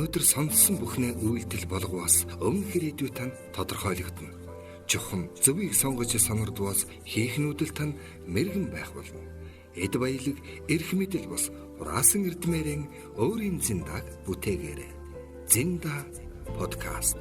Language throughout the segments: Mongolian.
Өнөөдөр сонссон бүхнээ үйлдэл болгоос өмнөх ирээдүй тань тодорхойлогдоно. Чухам зөвийг сонгож сонордвоос хийх нүүдэл тань мэрэгэн байх болно. Эд баялаг, эрх мэдэл бус хураасан эрдмээрэн өөрийн зиндаг бүтээгээрэй. Зинда подкаст.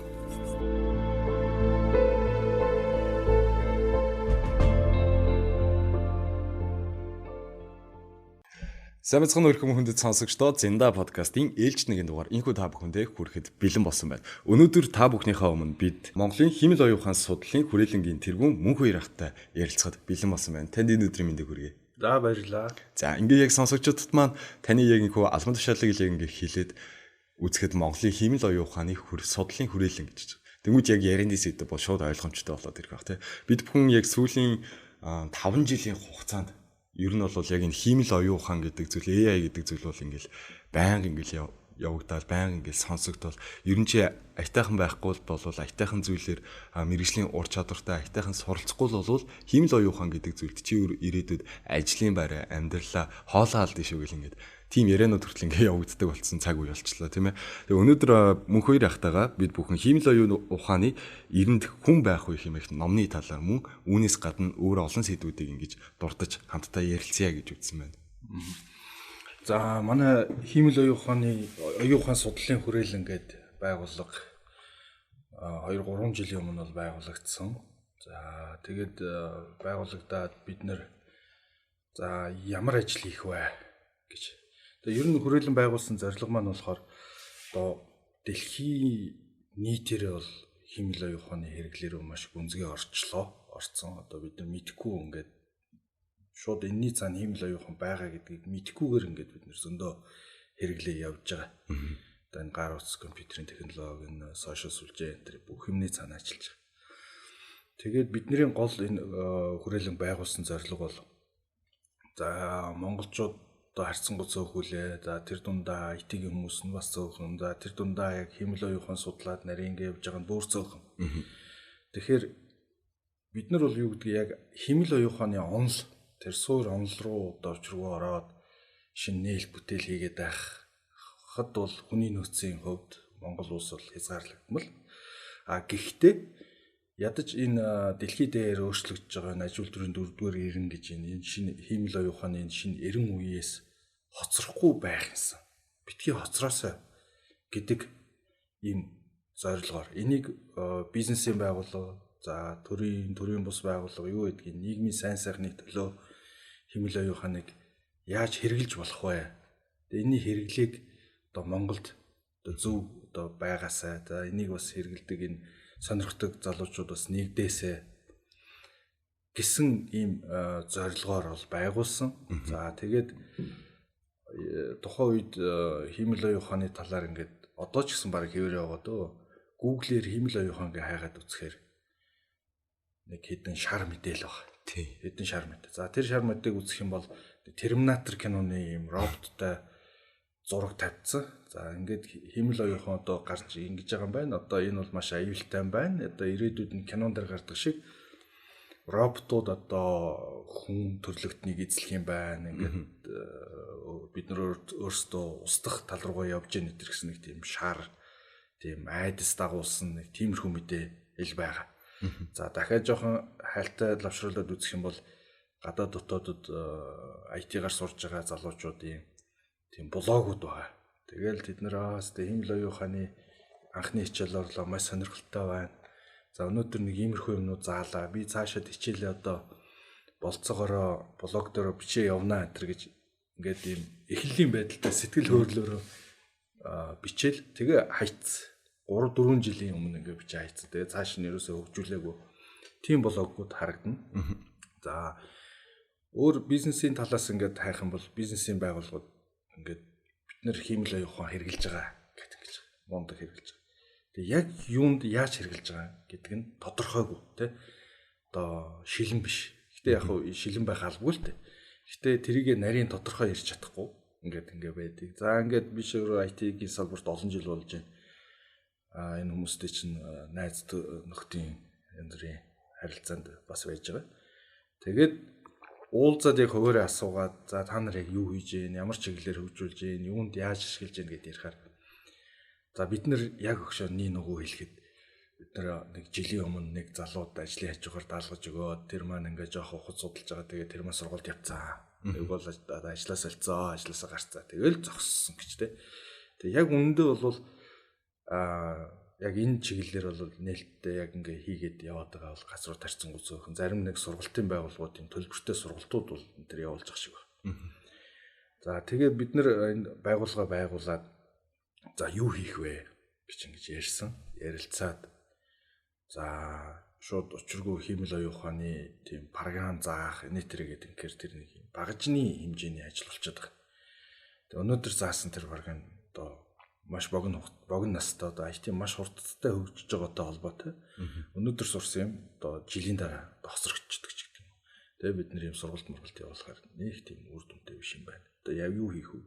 Сайн мэцхан өрхөм хүндэт сонсогчдоо Зинда подкастын ээлж нэгэн дугаар инхүү та бүхэндээ хүрэхэд бэлэн болсон байна. Өнөөдөр та бүхнийхээ өмнө бид Монголын хиймэл оюун ухаан судлалын хүрээлэнгийн тэргүүн Мөнх Хоёрахтай ярилцахад бэлэн болсон байна. Танд энэ өдрийн мэндийг хүргэе. За баярлалаа. За ингээ яг сонсогчдод маань таны яг инхүү албан тушаалыг л яг ингээ хэлээд үзэхэд Монголын хиймэл оюун ухааны судлалын хүрээлэн гэж. Тэнгүүд яг ярианы сэдв бол шууд ойлгомжтой болоод ирэх байх тий. Бид бүхэн яг сүүлийн 5 жилийн хугацаанд ер нь бол яг энэ хиймэл оюун ухаан гэдэг зүйл AI гэдэг зүйл бол ингээл байнга ингээл явагдаад байнга ингээл сонсогдвол ер нь чи аятайхан байхгүй бол аятайхан зүйлээр мэрэгжлийн ур чадвартай аятайхан суралцахгүй бол хиймэл оюун ухаан гэдэг зүйлд чи ирээдүйд ажлын байраа амьдралаа хоолоо алдсан шүү гэл ингээд тийм ярианууд хүртэл ингээ явагддаг болсон цаг үе болчлоо тийм ээ. Тэгээ өнөөдөр Мөнх Хоёр ахтайгаа бид бүхэн хиймэл оюун ухааны эрэнд хүн байх үе хэмээх номны талаар мөн үүнээс гадна өөр олон сэдвүүдийг ингэж дурдж хамтдаа ярилцъя гэж үзсэн байна. За манай хиймэл оюун ухааны оюун ухаан судлалын хүрээлэн гээд байгууллага 2 3 жилийн өмнө бол байгуулагдсан. За тэгээд байгуулагдаад бид нэр за ямар ажил хийх вэ гэж. Тэгээ ер нь хүрээлэн байгуулсан зорилго маань болохоор одоо дэлхийн нийтээрээ бол хиймэл оюун ухааны хэрэглээ рүү маш гүнзгий орчлоо. Орцсон. Одоо бид нар мэдэхгүй ингээд шууд энэний цаана хиймэл оюун ухаан байгаа гэдгийг мэдэхгүйгээр ингээд бид нар зөндөө хэрэглээ явж байгаа. Одоо энэ гар утас компьютерийн технологи, энэ сошиал сүлжээ энэ төр бүх юмны цаана ажиллаж байгаа. Тэгээд бидний гол энэ хүрээлэн байгуулсан зорилго бол за монголчууд одоо харьцангуй цөөхүүлээ. За тэр дундаа IT-ийн хүмүүс нь бас цөөхөн. За тэр дундаа яг хиймэл оюун ухаан судлаад нарийн ингэ явж байгаа нь бүр цөөхөн. Тэгэхээр бид нар бол юу гэдгийг яг хиймэл оюун ухааны онол тэр суур онол руу одоо өчргөө ороод шинэ нээл бүтээл хийгээд байхад бол хүний нөөцийн хувьд Монгол улс бол хязгаарлагдмал. А гэхдээ ядаж энэ дэлхий дээр өөрчлөгдөж байгаа энэ аж үйлдвэрийн дөрөвдүгээр эрен гэж энэ шинэ хиймэл оюун ухааны энэ шинэ эрен үеэс хоцрохгүй байх юмсан. Битгий хоцроосой гэдэг ийм зорилгоор энийг бизнесийн байгууллага, за төрийн бус байгууллага юу гэдгийг нийгмийн сайн сайхны төлөө хиймэл оюун ухааныг яаж хэрэгжилж болох вэ? Тэгээ энэний хэрэглээг одоо Монголд одоо зөв одоо байгаасай. За энийг бас хэрэгэлдэг энэ сонирхдаг залуучууд бас нэгдээсэй гэсэн ийм зорилгоор бол байгуулсан. За тэгээд тухайн үед хиймэл оюун ухааны талаар ингээд одоо ч гэсэн баг хэвээр яваа дөө. Google-ээр хиймэл оюун ухаан гэж хайгаад үзэхээр нэг хэдэн шар мэдээл баг. Тий. Хэдэн шар мэдээ. За тэр шар мэдээг үзэх юм бол Терминатор киноны ийм роботтой зураг тавьсан. За ингээд хиймэл оюун ухаан одоо гарч ингэж байгаа юм байна. Одоо энэ бол маш аюултай юм байна. Одоо ирээдүйд нь кинон дээр гардаг шиг роботууд одоо хүн төрлөختнийг эзлэх юм байна. Ингээд бид нар өөрсдөө устдах тал руугаа явж гэнэ гэсэн нэг тийм шар, тийм айдас дагуулсан нэг тиймэрхүү мэдээлэл байгаа. За дахиад жоохон хайлтай лавшруулад үзэх юм бол гадаад дотоодод IT-гаар сурж байгаа залуучуудын тийм блогууд байгаа. Тэгэл тэд нар аас хиймэл оюун ухааны анхны хичээл орлоо маш сонирхолтой байна. За өнөөдөр нэг иймэрхүү юмнууд заалаа. Би цаашаад хичээлээ одоо болцоогоороо блог дээр бичээ явнаа энэ төр гэж ингээд ийм эхлэлийн байдалтай сэтгэл хөдлөлөөрөө бичээл тэгээ хайц 3 4 жилийн өмнө ингээд бичээ хайцсан. Тэгээ цааш нь ерөөсөө хөгжүүлээгүй тийм блогууд харагдана. За өөр бизнесийн талаас ингээд хайх юм бол бизнесийн байгууллагууд ингээд бид нэр хиймэл оюун ухаан хэрэгжилж байгаа гэдэг ингэж мундаг хэрэгжилж байгаа. Тэгээ яг юунд яаж хэрэгжилж байгаа гэдэг нь тодорхойгүй тий. Одоо шилэн биш. Гэтэ яг хуу шилэн байх албагүй л тий. Гэтэ тэрийг нарийн тодорхой ярьж чадахгүй ингээд ингээ байдаг. За ингээд би өөрөө IT-ийн салбарт олон жил болж байна. А энэ хүмүүстэй чинь найз нөхдийн янз бүрийн харилцаанд бас байж байгаа. Тэгээд уулзаад яг хуваараа асуугаад за та нар яг юу хийж гин, ямар чиглэлээр хөгжүүлж гин, юунд яаж ашиглаж гин гэдээ ярихаар За бид нэр яг өгшөө нэг нөгөө хэлэхэд бид нэр нэг жилийн өмнө нэг залууд ажлын хажуугаар даалгаж өгөөд тэр маань ингээ жоох ухаж судалж байгаа. Тэгээ тэр маань сургуульд явцсан. Нэг бол ажлаас олцоо, ажлаасаа гарцаа. Тэгэл зогссон гэж тэ. Тэгээ яг үнэндээ бол яг энэ чиглэлээр бол нээлттэй яг ингээ хийгээд яваад байгаа бол газруу тарцсангуй зөөхөн. Зарим нэг сургалтын байгууллагуудын төлбөртэй сургалтууд бол энэ төр явуулж байгаа шиг байна. За тэгээд бид нэр энэ байгууллага байгуулад за юу хийх вэ гэж ингэж ярьсан. Ярилцаад за шууд учиргүй хиймэл оюун ухааны тийм програм заах энэ тэргээд инхээр тэр нэг юм багажны хэмжээний ажил болчиход байгаа. Тэгээ өнөөдөр заасан тэр програм одоо маш богино настай одоо IT маш хурдтай хөгжиж байгаатай холбоотой. Өнөөдөр сурсан юм одоо жилийн дараа хосрогдчихдаг ч гэдэг юм. Тэгээ бид нэр юм сургалт мургалт явуулахаар нэг тийм үр дүнтэй биш юм байна. Одоо яв юу хийх вэ?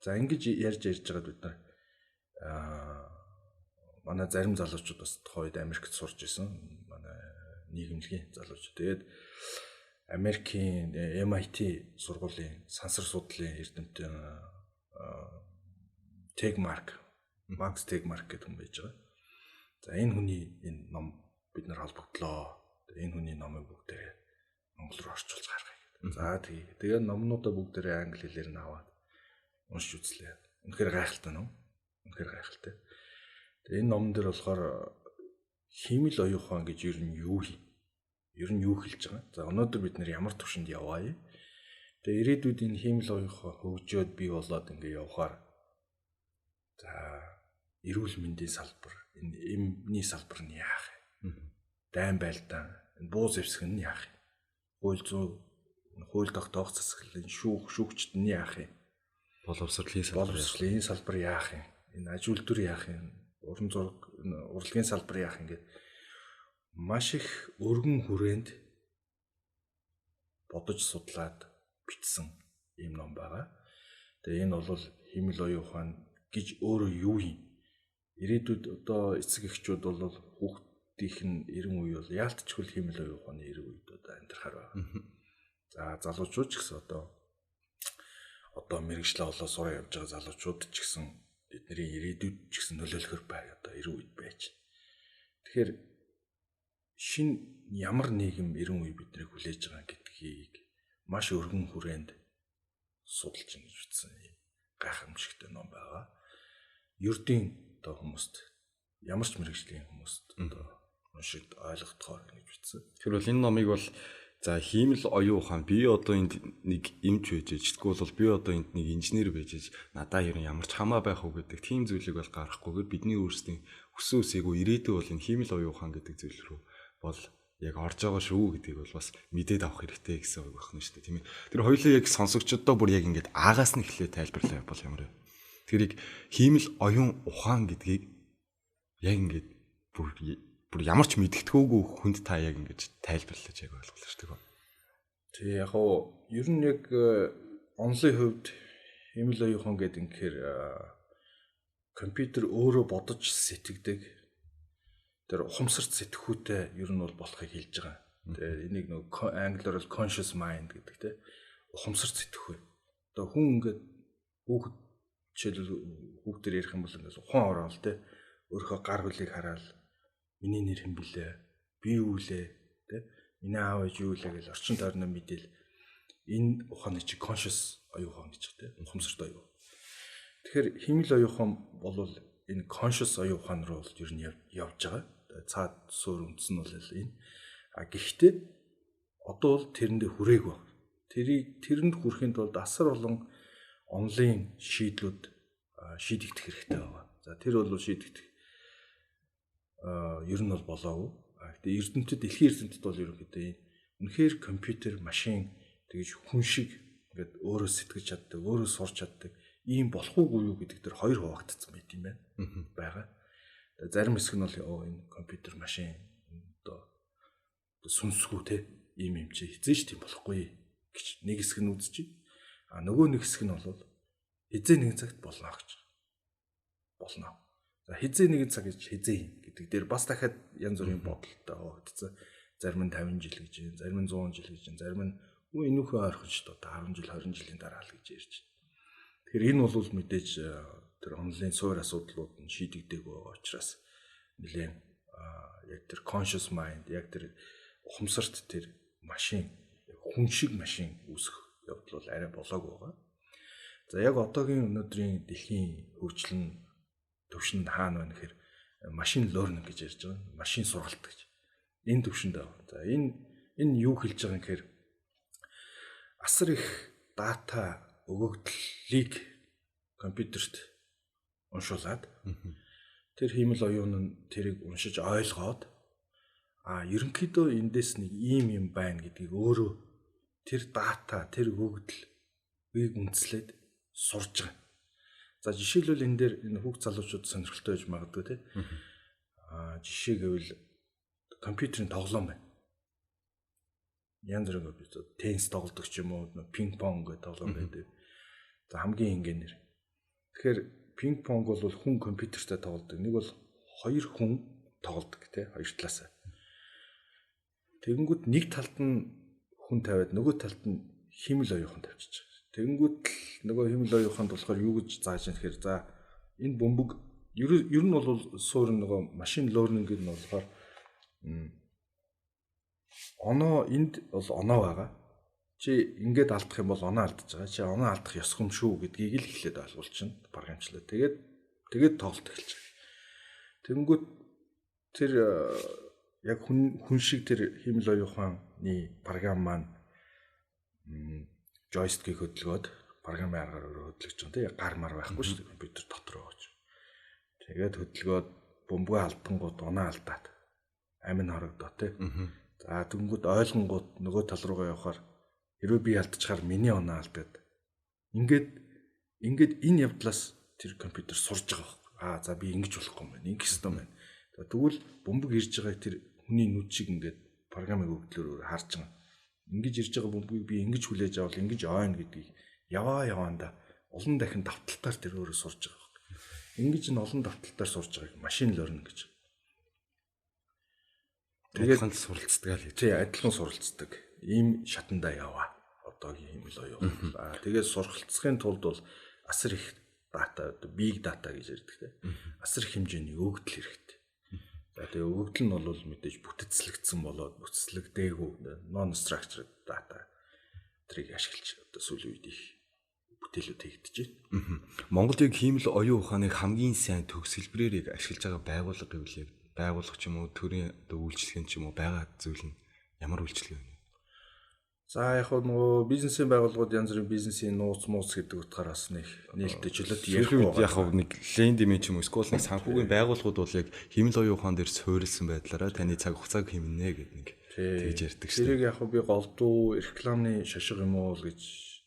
За ингэж ярьж байгаад бид нар манай зарим залуучууд бас тухайн үед Америкт сурч исэн. Манай нийгэмлэгийн залуучууд. Тэгээд Америкийн MIT сургуулийн сансар судлалын эрдэмтэн Tegmark, Max Tegmark гэдэг хүн байж байгаа. За энэ хүний энэ ном бид нар холбогдлоо. Энэ хүний номыг бүгдээрээ монгол руу орчуулж гаргая гэдэг. За тэгээ. Тэгээ номнуудаа бүгдээрээ англи хэлээр нь аваад уншиж үзлээ. Үнэхээр гайхалтай ном. Үнэхээр гайхалтай. Тэгээ энэ номон дээр болохоор хиймэл оюун ухаан гэж ер нь юу юм? Ер нь юу хэлж байгаа? За өнөөдөр бид нэр ямар төвшөнд яваа юм? Тэгээ ирээдүйд энэ хиймэл оюун ухаан хөгжөөд бий болоод ингээ явахаар за эрүүл мэндийн салбар, энэ эмний салбар нь яах вэ? Дайн байлдаан, энэ буу зэвсэг нь яах вэ? Хууль зүй, хууль тогтоох засаглалын шүүгчд нь яах вэ? Боловсролын салбар яах юм? Энэ аж үйлдвэр яах юм? Уран зураг, урлагийн салбар яах юм гээд маш их өргөн хүрээнд бодож судлаад бичсэн ийм ном байгаа. Тэгээ энэ бол хиймэл оюун ухаан гэж өөрөө юу юм? Ирээдүйд одоо эцэг эхчүүд бол хүүхдийнх нь 90 үе бол яалтчгүй хиймэл оюун ухааны 90 үед одоо амьдрахаар байгаа. За залуучууд ч гэсэн одоо мэрэгчлээ олоо сураа явж байгаа залуучууд ч гэсэн бидний ирээдүйд ч гэсэн нөлөөлөхөр бай одоо 90 үед байж. Тэгэхээр шинэ ямар нийгэм 90 үе биднийг хүлээж байгаа гэдгийг маш өргөн хүрээнд судалж ингэж бичсэн юм гайхамшигтай ном байгаа. Ердийн одоо хүмүүст ямар ч мэрэгжлийн хүмүүст одоо уншигд ойлгохдохоор ингэж бичсэн. Тэр бол энэ номыг бол за хиймэл оюун ухаан би одоо энд нэг эмч байж ээж тэгвэл бол би одоо энд нэг инженер байж ээж надаа ер нь ямар ч хамаа байх уу гэдэг тийм зүйлийг бол гаргахгүйгээр бидний өөрсдийн хүссэн үсээгүй ирээдүй бол энэ хиймэл оюун ухаан гэдэг зүйл рүү бол яг орж байгаа шүү гэдгийг бол бас мэдээд авах хэрэгтэй гэсэн үг байна шүү дээ, тийм ээ. Тэр хоёулаа яг сонсогчдоо бүр яг ингээд аагаас нь эхлээ тайлбарлаа бол ямар вэ? Тэрийг хиймэл оюун ухаан гэдгийг яг ингээд бүр ямар ч мэдгэдэггүй хүнд та яг ингэж тайлбарлаж яг ойлголоо шүү дээ. Тий, яг уу ер нь яг онлын хувьд хиймэл оюун ухаан гэдэг инхээр компьютер өөрөө бодож сэтгэдэг тэр ухамсарт сэтгхүүтэй ер нь бол болохыг хэлж байгаа. Тэгээ энийг нөгөө англиар бол conscious mind гэдэг те ухамсарт сэтгхүү. Одоо хүн ингээд хүүхэд жишээлбэл хүүхдээр ярих юм бол ингээд ухаан ороод те өөрийнхөө гар хөлийг хараад миний нэр хэн блэ? Би юу лээ? Тэ? Миний аав ээж юу лээ гэж орчин тойрноо мэдээл энэ ухааны чи conscious оюун ухаан гэж тэ ухамсарт оюун. Тэгэхээр хиймэл оюун ухаан бол энэ conscious оюун ухаан руу бол ер нь явж байгаа. Цаад суурь үндэс нь бол энэ. А гэхдээ одоо бол тэрэндээ хүрээгүй байна. Тэрэнд хүрэхийн тулд асар олон онлайн шийдлүүд шийдэгдэх хэрэгтэй байгаа. За тэр бол шийдэгдэх ер нь бол болоогүй. А гэхдээ эрдэмтэд дэлхийн эрдэмтэд бол ерөнхийдөө энэ үнэхээр компьютер, машин тэгж хүн шиг ингээд өөрөө сэтгэж чаддаг, өөрөө сурч чаддаг ийм болох уугүй юу гэдэг дээр хоёр хуваагдсан байт юм байна. Байгаа. Зарим хэсэг нь бол энэ компьютер, машин одоо сүнсгүй те ийм юм чи хизээч тийм болохгүй гэж нэг хэсэг нь үзчихье. А нөгөө нэг хэсэг нь бол хизээ нэгэн цагт болно гэж. Болно. За хизээ нэгэн цаг гэж хизээ юм гэдэг дээр бас дахиад янз бүрийн бодолтой хуваагдсан. Зарим нь 50 жил гэж, зарим нь 100 жил гэж, зарим нь энүүхээ ойрхон ч одоо 10 жил, 20 жилийн дараа л гэж ярьж байна. Тэгэхээр энэ бол мэдээж тэр онлын суур асуудлууд нь шийдэгдээгүй байгаа учраас нэлээд яг тэр conscious mind, яг тэр ухамсарт тэр машин, хүн шиг машин үүсэх явдал бол арай болоогүй байгаа. За яг одоогийн өнөөдрийн дэлхийн хөгжил нь төвшөнд хаана байна гэхээр machine learning гэж ярьж байгаа. Машин сургалт гэж. Энэ төвшөнд байгаа. За энэ юу хэлж байгаа юм гэхээр асар их дата өгөгдлийг компьютерт уншуулад тэр хиймэл оюун нь тэрийг уншиж ойлгоод ерөнхийдөө эндээс нэг ийм юм байна гэдгийг өөрөө тэр дата, тэр өгөгдлийг үндэслээд сурж байгаа. За жишээлбэл энэ дээр энэ хүүхд залуучууд сонирхолтой байж магадгүй тий. Жишээ гэвэл компьютерийн тоглоом байна. Янз бүрийн компьютер, теннис тоглодог ч юм уу, пинг понг гэдэг тоглоом байдаг. За хамгийн энгийнээр. Тэгэхээр пинг понг бол хүн компьютертэй тоглодог. Нэг бол хоёр хүн тоглодог тий, хоёр талаасаа. Тэгэнгүүт нэг талд нь хүн тавиад нөгөө талд нь хиймэл оюухан тавьчих. Тэгэнгүүт л нөгөө хиймэл оюуханд болохоор юу гэж зааж ийм гэхээр за энэ бөмбөг ер нь бол суур нөгөө machine learning гэдэг нь болохоор оноо энд бол оноо байгаа. Чи ингээд алдах юм бол оноо алдаж байгаа. Чи оноо алдах ёсгүй юм шүү гэдгийг л эхлээд ойлгуулчихна програмчлаа. Тэгээд тоглолт эхэлж байгаа. Тэгэнгүүт тэр яг хүн шиг тэр хиймэл оюуханы програм маань джойстикийг хөдөлгөөд програмын аргаар өөрөө хөдөлгөж байгаа тийм гар мар байхгүй шүү дээ компьютер дотор байгаа ч. Тэгээд хөдөлгөөд бөмбөгөө алдангууд оноо алдаад амин хорогдоо тийм. За тэгэнгүүт ойлгонгууд нөгөө тал руугаа явахаар хэрвээ би алдчихаар миний оноо алдаад ингээд энэ явдлаас тэр компьютер сурж байгаа байхгүй. За би ингэж болохгүй юм байна. Ингэх ёстой юм байна. За тэгвэл бөмбөг ирж байгааг тэр хүний нүд шиг ингээд програмын өгөгдлөөр өөрөө харж байгаа. Ингэж ирж байгаа бөмбөгийг би ингэж хүлээж авал ингэж ойно гэдгийг яваанда олон дахин давталтаар тэр өөрөө сурж байгаа байхгүй. Ингэж нь олон давталтаар сурж байгааг machine learning гэж. Тэгээд адилхан суралцдаг л гэж. Тий, адилхан суралцдаг. Ийм шатандаа яваа. Одоогийн юм л оюун. Тэгээд суралцахын тулд бол асар их дата, big data гэж ярьдаг те. Асар их хэмжээний өгөгдөл хэрэгтэй. За тэгээ өгөгдөл нь бол мэдээж бүтцлэгдсэн болоод бүтцлэгдээгүй non structured data тэрийг ашиглаж одоо сүүлийн үед их бүтээлүүд хийгдэж байна. Монголд яг хиймэл оюун ухааныг хамгийн сайн төгс хэлбэрээр яг ашиглаж байгаа байгууллага гэвэл яг байгууллага ч юм уу төрийн одоо үйлчлэгээ ч юм уу байгаа зүйл нь ямар үйлчлэгээ вэ? За яг нөгөө бизнесийн байгууллагууд янз бүрийн бизнесийн нууц мууц гэдэг утгаараа бас нэг нээлттэй чөлөөт ярихгүй байгаа. Яг нэг лендимийн ч юм уу эсвэл нэг санхүүгийн байгууллагууд бол яг хиймэл оюун ухаан дээр суурилсан байдлаараа таны цаг хугацааг хэмнэ гэдэг нэг тэгж ярьдаг шүү дээ. Тэрийг яг би голдуу рекламны шашиг юм уу л гэж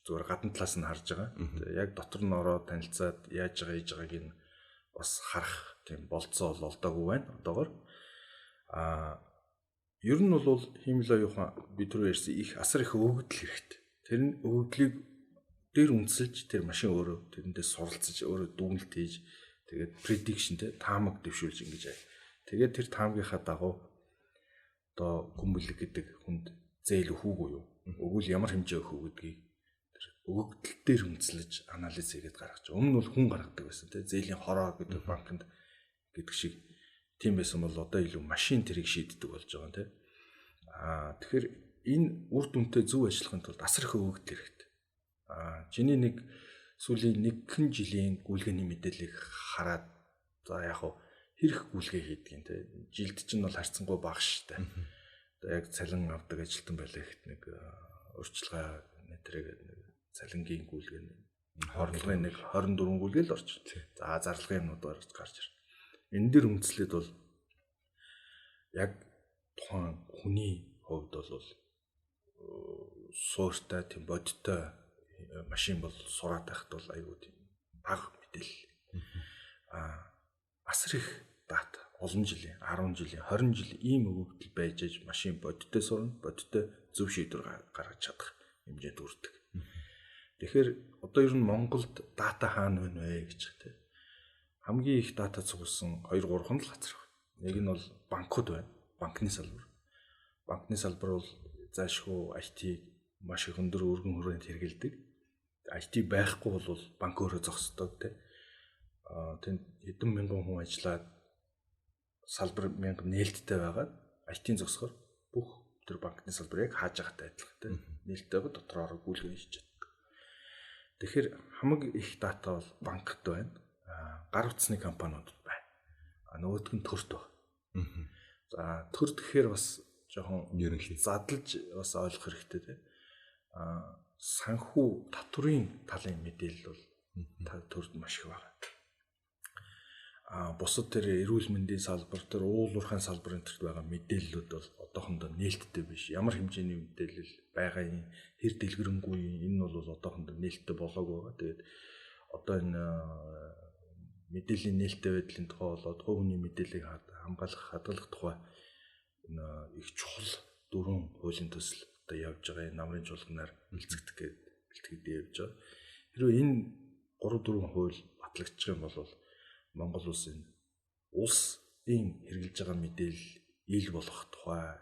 зүгээр гадна талаас нь харж байгаа. Яг дотор нь ороод танилцаад яаж байгаа хийж байгааг нь бас харах тийм болцоо бол олдоогүй байна одоогор. Ер нь бол хиймэл оюун ухаан би түрүү ярьсан их асар их өгөгдөл хэрэгтэй. Тэр нь өгөгдлийг дээр үндэслэж тэр машин өөрөө тэрэндээ суралцаж өөрөө дүгнэлт хийж тэгээд prediction те таамаг дэвшүүлж ингэж. Тэгээд тэр таамгийнхаа дагуу одоо гүмбэлэг гэдэг хүнд зээл өгөх үгүй юу? Өгвөл ямар хэмжээ өгөх үү гэдгийг тэр өгөгдөл дээр үндэслэж анализ хийгээд гаргаж. Өмнө нь бол хүн гаргадаг байсан те зээлийн хороо гэдэг банкнд гэдэг шиг тийм байсан бол одоо илүү машин тэрийг шийддэг болж байгаа юм тий. Тэгэхээр энэ үр дүнтэй зөв ажиллахын тулд асар их өгөгдөл хэрэгтэй. Чиний нэг сүүлийн нэгэн жилийн гүйлгээний мэдээллийг хараад за яг хав хэрэг гүйлгээ хийдэг юм тий. Жилд чинь бол харьцангуй бага шүү дээ. Одоо яг цалин авдаг ажилтан байлаа гэхэд нэг урьдчилгаа нэтрэгээд нэг цалингийн гүйлгээ орлогын нэг 24 гүйлгээ л орж. За зарлагын юмнууд гарч ирнэ. Энэ дэр үндэслээд бол яг тухайн хүний хувьд бол суурьтай тийм бодиттой машин бол сураад байхад бол айгүй тийм бага мэдээлэл. Асар их дата олон жилийн 10 жилийн 20 жил ийм өгөгдөл байж аж машин бодиттой сурна, бодиттой зөв шийдвэр гаргаж чадах хэмжээнд хүрдэг. Тэгэхээр одоо ер нь Монголд дата хаана байна вэ гэж тийм. Хамгийн их дата цугласан 2 3 л газар байна. Нэг нь бол банкуд байна. Банкны салбар. Банкны салбар бол заашгүй IT маш их өндөр өргөн хүрээнд хэрэгэлдэг. IT байхгүй бол банк өөрөө зогсдог тийм. Тэнд хэдэн мянган хүн ажиллаад салбар мянга нээлттэй байгаад IT-ийн зогсохоор бүх тэр банкны салбар яг хааж байгаатай адилхан тийм нээлттэй байгаа дотроо гүйлгээ хийж чаддаг. Тэгэхээр хамаг их дата бол банкт байна. Гар утасны компаниудад байна. Нөгөөх нь төрт байна. За төрт гэхээр бас жоохон ерөнхий задлж бас ойлгох хэрэгтэй тийм. Санхүү татврын талын мэдээлэл бол төрд маш их байна. Бусад тэр эрүүл мэндийн салбар тэр уул уурхайн салбарын төрт байгаа мэдээллүүд бол одоохондоо нээлттэй биш. Ямар хэмжээний мэдээлэл байгаа юм, хэр дэлгэрэнгүй юм, энэ нь бол одоохондоо нээлттэй болоогүй байгаа. Тэгээд одоо энэ мэдээллийн нээлттэй байдлын тухай болоод хувь хүний мэдээллийг хамгаалах, хадгалах тухай энэ их чухал дөрвөн хуулийн төсөл одоо явж байгаа. Энэ намрын чуулганаар бэлтгэдэг гээд бэлтгэдэг явж байгаа. Хэрвээ энэ 3-4 хууль батлагдчих юм бол Монгол улсын улсын хэрэглэж байгаа мэдээлэл ил болох тухай,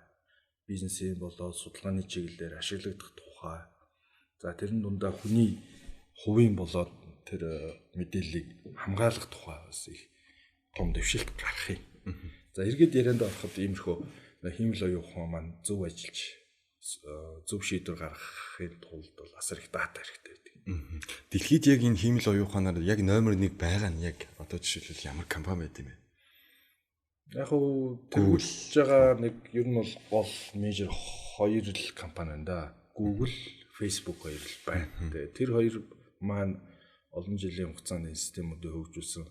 бизнесийн болоод судалгааны чиглэлээр ашиглагдах тухай, за тэрэн дундаа хүний хувийн болоод тэр мэдээллийг хамгаалах тухай бас их том дэвшилт гарах юм. За эргээд ярианд ороход иймэрхүү хиймэл оюун ухаан маань зөв ажиллаж зөв шийдвэр гаргахын тулд бол асар их дата хэрэгтэй байдаг. Дэлхийд яг энэ хиймэл оюун ухаанаар яг номер 1 байгаа нь яг одоо жишээлбэл ямар компани байд юм бэ? Яг уу тэргүүлж байгаа нэг ер нь бол гол мейжер хоёр л компани байна да. Google, Facebook хоёр л байна. Тэгээ тэр хоёр маань олон жилийн хугацаанд системүүдийг хөгжүүлсэн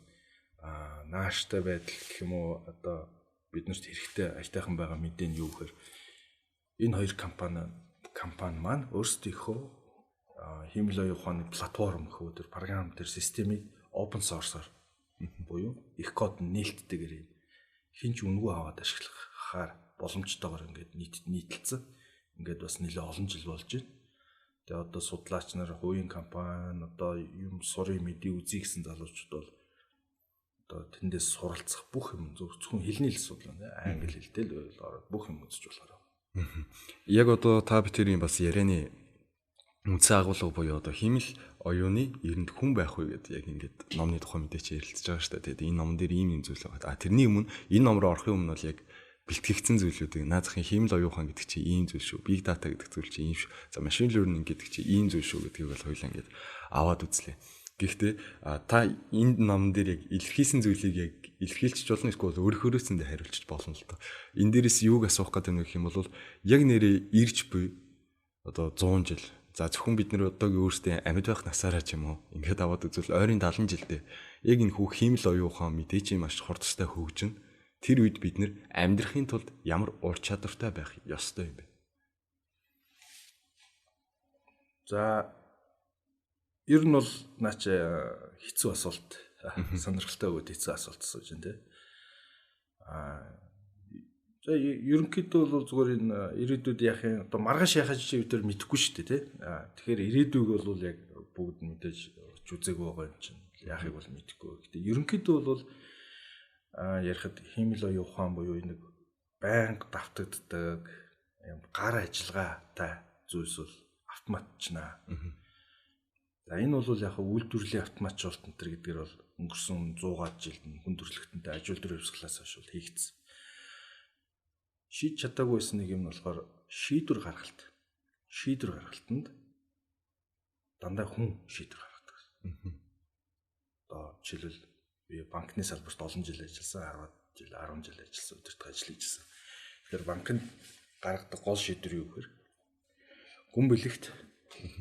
нааштай байдал гэх юм уу одоо биднэрт хэрэгтэй аятайхан байгаа мэдээ нь юу гэхээр энэ хоёр компани маань өөрсдийнхөө хиймэл оюун ухааны платформ гэх тэр програм тэр системийг open source-оор буюу их код нээлттэйгээр хэн ч үнэгүй аваад ашиглахаар боломжтойгоор ингээд нийтэлсэн. Ингээд бас нэлээ олон жил болж байна. Тэгээ одоо судлаач нар, хувийн компани, одоо юм сурын мэдээ үзье гэсэн залуучууд бол одоо тэндээс суралцах бүх юм зөвхөн хэлний л асуудал байна. Англи хэлтэй л ороод бүх юм үзэж болохоор. Яг одоо та бүхэн бас ярианы үндсэн агуулга буюу одоо хиймэл оюуны эрэнд хүн байх уу гэдэг яг ингээд номны тухай мэдээч ярилцж байгаа шүү дээ. Тэгээд энэ номон дээр ийм юм зүйл байгаа. А тэрний өмнө энэ ном руу орохын өмнө бол яг бэлтгэгдсэн зүйлүүдийг наад захын хиймэл оюун ухаан гэдэг чинь ийм зүйл шүү. Big data гэдэг зүйл чинь ийм шүү. За machine learning гэдэг чинь ийм зүйл шүү гэдгийг бол хоёулаа ингээд аваад үзлээ. Гэхдээ та энэ номон дээр яг илэрхийлсэн зүйлийг яг илэрхийлчих болно эсвэл өөрөөхөөсөндөө хариулчих болно л доо. Энэ дээрээс юуг асуух гэдэг нь гэх юм бол яг нэрээ ирж буй одоо 100 жил. За зөвхөн бид нэр одоогийн өөрсдийн амьд байх насаараа ч юм уу ингээд аваад үзвэл ойрын 70 жилдээ яг энэ хүү хиймэл оюун ухаан мэдээж маш хурдтай хөгжинэ. Тэр үед бид нэр амьдрахын тулд ямар ур чадвартай байх ёстой юм бэ? За ер нь бол наач хэцүү асуулт, сонирхолтой өгөөд хэцүү асуулт асууж байна те. За ерөнхийдөө бол зүгээр энэ ирээдүйд яах юм одоо маргааш яхаж чи бид тэр мэдэхгүй шүү дээ тий. Тэгэхээр ирээдүйг бол яг бүгд мэдээж очиж үзээгүй байгаа юм чинь яахыг бол мэдэхгүй. Гэтэ ерөнхийдөө бол ярихад хиймэл оюун ухаан буюу нэг байнга давтагддаг юм гар ажиллагаатай зүйлс бол автоматчнаа. За энэ бол яг үйлдвэрлэлийн автоматжуулалт энэ төр гэдгээр бол өнгөрсөн 100 жилд хүн төрөлхтөнтэй аж үйлдвэр хувьсгалаас хойш бол хийгдсэн. Шийдэж чадаагүй байсан нэг юм нь болохоор шийдвэр гаргалт. Шийдвэр гаргалтанд дандаа хүн шийдвэр гаргадаг. Одоо жишээлбэл би банкны салбарт олон жил ажилласан, 10 жил, 10 жил ажилласан, өдөртөө ажил хийжсэн. Тэгэхээр банкнд гаргадаг гол шийдвэр юу гэхээр гүн бэлэгт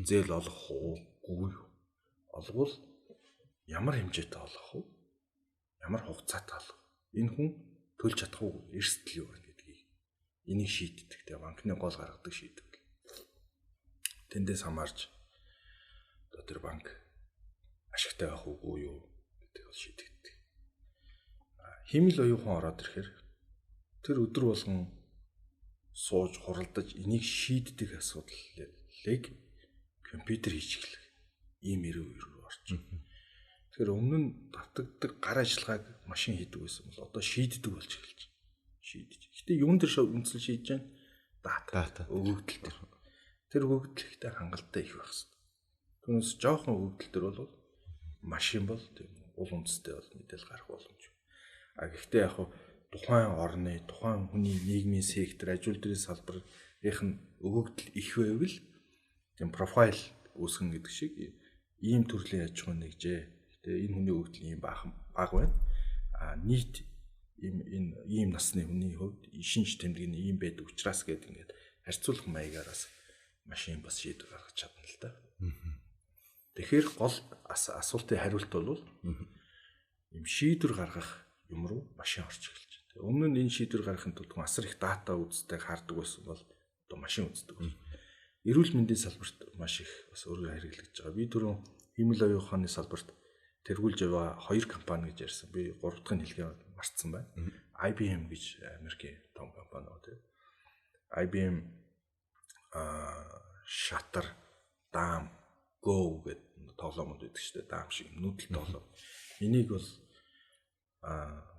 зээл олгох уу, үгүй юу? Олгвол ямар хэмжээтэй олгох уу? Ямар хугацаатай олгох? Энэ хүн төлж чадах уу? Эрсдэл юу байна гэдгийг энийг шийддэг. Тэгээ банкны гол гаргадаг шийдвэр. Тэндээс хамаарч одоо тэр банк ашигтай байх уугүй юу гэдэг бол шийдэгддэг. Хиймэл оюун ухаан ороод ирэхээр тэр өдөр болгон сууж хуралдаж энийг шийддэг асуудлыг компьютер хийж эхлэх ийм эрүү рүү орчих. Тэгэхээр өмнө нь давтагддаг гар ажиллагааг машин хийдэг байсан бол одоо шийддэг болж эхэлж байна. Шийдэж. Гэтэ юун дээр үндсэн шийдэж байна? Дата. Өгөгдөл төр. Тэр өгөгдөл ихтэй хангалттай их байх хэрэгтэй. Түүнээс жоохон өгөгдөл төр бол машин бол тийм Уул үндэстэй бол мэдээлэл гарах боломж. А гэхдээ яг хуу тухайн орны, тухайн хүний нийгмийн сектор, аж үйлдвэрийн салбарын нь өгөгдөл их байвал тийм профайл үүсгэн гэдэг шиг ийм төрлийн аж ахуй нэгжээ. Гэтэ энэ хүний өгөгдөл ийм бага байна. А нийт ийм энэ ийм насны хүний хувьд шинж тэмдэг нь ийм байдаг учраас гэдэг ингээд харьцуулах маягаар бас машин бас шийдвэр гаргаж чадна л да. Тэгэхээр гол асуултын хариулт бол ийм шийдвэр гаргах юм руу машин орж эхэлж байна. Өмнө нь энэ шийдвэр гаргахын тулд хүн асар их дата үздэг, хардаг байсан бол одоо машин үздэг. Эрүүл мэндийн салбарт маш их бас өөрөөр хэрэглэгдэж байгаа. Би түрүүн хиймэл оюун ухааны салбарт тэргүүлж яваа 2 компани гэж ярьсан. Би 3 дахь нь хэлгээ мартсан байна. IBM гэж Америкийн том компани байна тийм. IBM шатар, даам, Go гэдэг тоглоомод байдаг шүү дээ. Даам шиг нүүдэл тоглоом. Энийг бол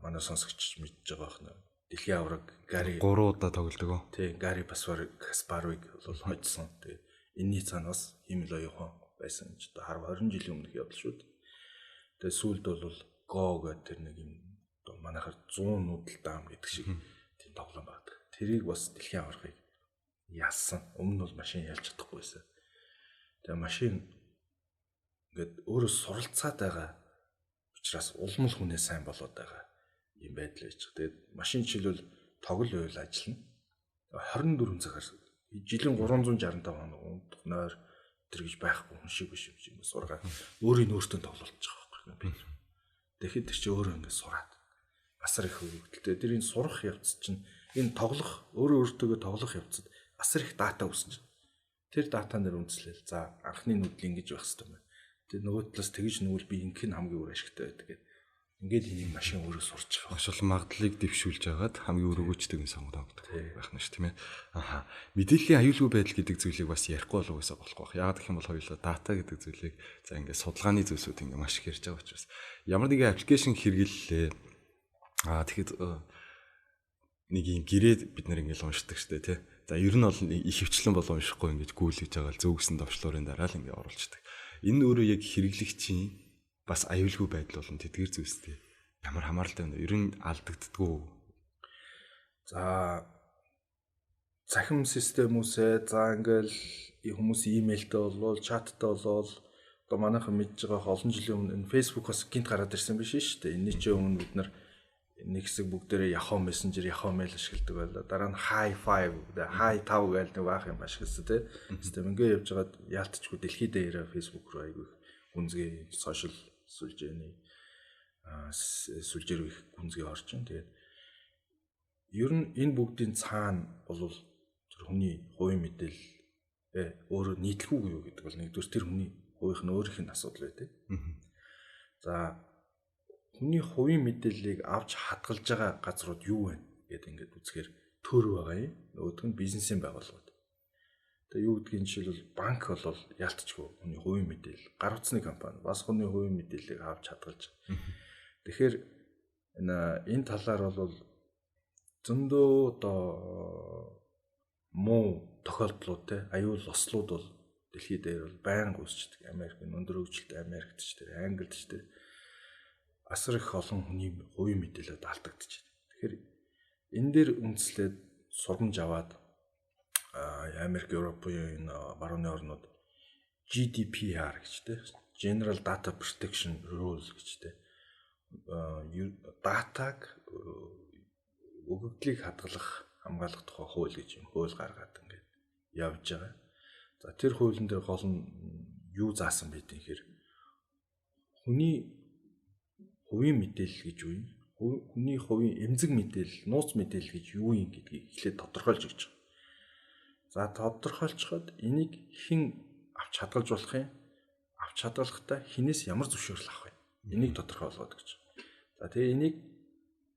манай сонсогч мэдж байгаа бох нэ. Дэлхийн авраг Гарри 3 удаа тоглодог. Тий, Гарри Каспаровыг бол хожсон. Тэгээд энэний цаана бас хиймэл оюун ухаан байсан ч одоо 20 жилийн өмнөх явдал шүү дээ. Тэгээд сүүлд бол Go гэдэг тэр нэг юм одоо манайхаар 100 нүүдэл даам гэдэг шиг тийм тоглоом байдаг. Тэрийг бас дэлхийн аваргыг ялсан. Өмнө нь бол машин ялж чадахгүй байсан. Тэгээд машин ингээд өөрөө суралцаад байгаа учраас улам л хүнээ сайн болоод байгаа юм байдал байж байгаа. Тэгээд машин жишээлбэл тоглол байвал ажиллана. 24 цагаар жилийн 365 хоног унтах нойр тэр гэж байхгүй хүн шиг биш юм шиг сургаа өөрийн өөртөө тоглолцож байгаа байхгүй компьютер. Тэгэхэд тэр чинь өөрөө ингээд сураад асар их хөвгөлтэй. Тэр энэ сурах явц чинь энэ тоглох өөрөө өөртөөгөө тоглох явцад асар их дата үүсэж. Тэр датан дээр үндэслэл. За анхны нүүдэл ингэж байх хэрэгтэй юм байна. Тэр нөгөө талаас тэгж нүгэл би ингэх нь хамгийн үр ашигтай байдаг гэдэг. Ингээд энийг машин өөрөө сурч байгаа. Маш олон магадлалыг дэвшүүлж хагаад хамгийн үр өгөөжтэйг нь сонгоод байх нь шүү, тийм ээ. Аха. Мэдээллийн аюулгүй байдал гэдэг зүйлийг бас ярихгүй бол угаасаа болохгүй байх. Яагаад гэх юм бол хоёулаа дата гэдэг зүйлийг за ингээд судалгааны зүйлсүүд ингээд маш их ярьж байгаа учраас ямар нэгэн аппликейшн хэрэглэлээ. Аа тэгэхэд нэг юм гэрээ бид нэр ингээд уншдаг штэ тий. За ер нь бол их хвчлэн бол уншихгүй ингэж гүйлгэж байгаа л зөв гэсэн товчлуурын дараа л ингээд оруулцдаг. Энэ өөрөө яг хэрэглэгчийн бас аюулгүй байдал болон тэдгэр зүйлстэй ямар хамааралтай байна вэ? Ер нь алдагддгүү. За цахим системүүсээ за ингээл хүмүүс имэйлтэй болвол, чаттай болвол одоо манайхан мэдж байгаа олон жилийн өмнө энэ Facebook-оос гинт гараад ирсэн биш шүү дээ. Энэний чинь өмнө бид нар нэг хэсэг бүгдээрээ Yahoo Messenger, Yahoo Mail ашигладаг байлаа. Дараа нь High 5, High 5 гээл нэг баах юм ашигласан тий. Систем ингээ явж байгаад яалтчгүй дэлхийд дээрээ Facebook руу айгүй гүнзгий сошиал сүлжээний сүлжээ рүү их гүнзгий орж ин. Тэгээд ер нь энэ бүгдийн цаана бол тэр хүний хувийн мэдээлэл өөрөө нийтлэхүүгүй юу гэдэг бол нэгдүгээр тэр хүний хувийнх нь өөрийнх нь асуудал байдаг. За хүний хувийн мэдээллийг авч хадгалж байгаа газрууд юу вэ гэдээ ингээд үзэхээр төр байгаа юм. Нөгөөх нь бизнесийн байгууллагууд. Тэгээ юу гэдгийг жишээлбэл банк бол яалтчгүй хүний хувийн мэдээлэл, гар утасны компани бас хүний хувийн мэдээллийг авч хадгалж. Тэгэхээр энэ талаар бол зөндөө одоо муу тохиолдлууд те аюул ослууд бол дэлхий дээр бол байнга үүсчдэг. Америк, өндөр хөгжилтэй Америкт ч тэр, Англид ч тэр асар их олон хүний хувийн мэдээлэлд алдагдчих. Тэгэхээр энэ дээр үндэслээд сургамж аваад Америк, Европын энэ барууны орнууд GDPR гэж те General Data Protection Rules гэж те датаг өгөгдлийг хадгалах, хамгаалах тухай хууль гэж юм хууль гаргаад ингээд явж байгаа. За тэр хуулийн дээр гол нь юу заасан бэ гэхээр хүний хувийн мэдээлэл гэж юу юм? Хүний хувийн эмзэг мэдээлэл, нууц мэдээлэл гэж юу юм гэдгийг эхлээд тодорхойлж өгч байгаа. За тодорхойлцоход энийг хэн авч хадгалж болох юм? Авч хадгалахдаа хинээс ямар зөвшөөрөл авах вэ? Энийг тодорхойлгоод гэж. За тэгээ энийг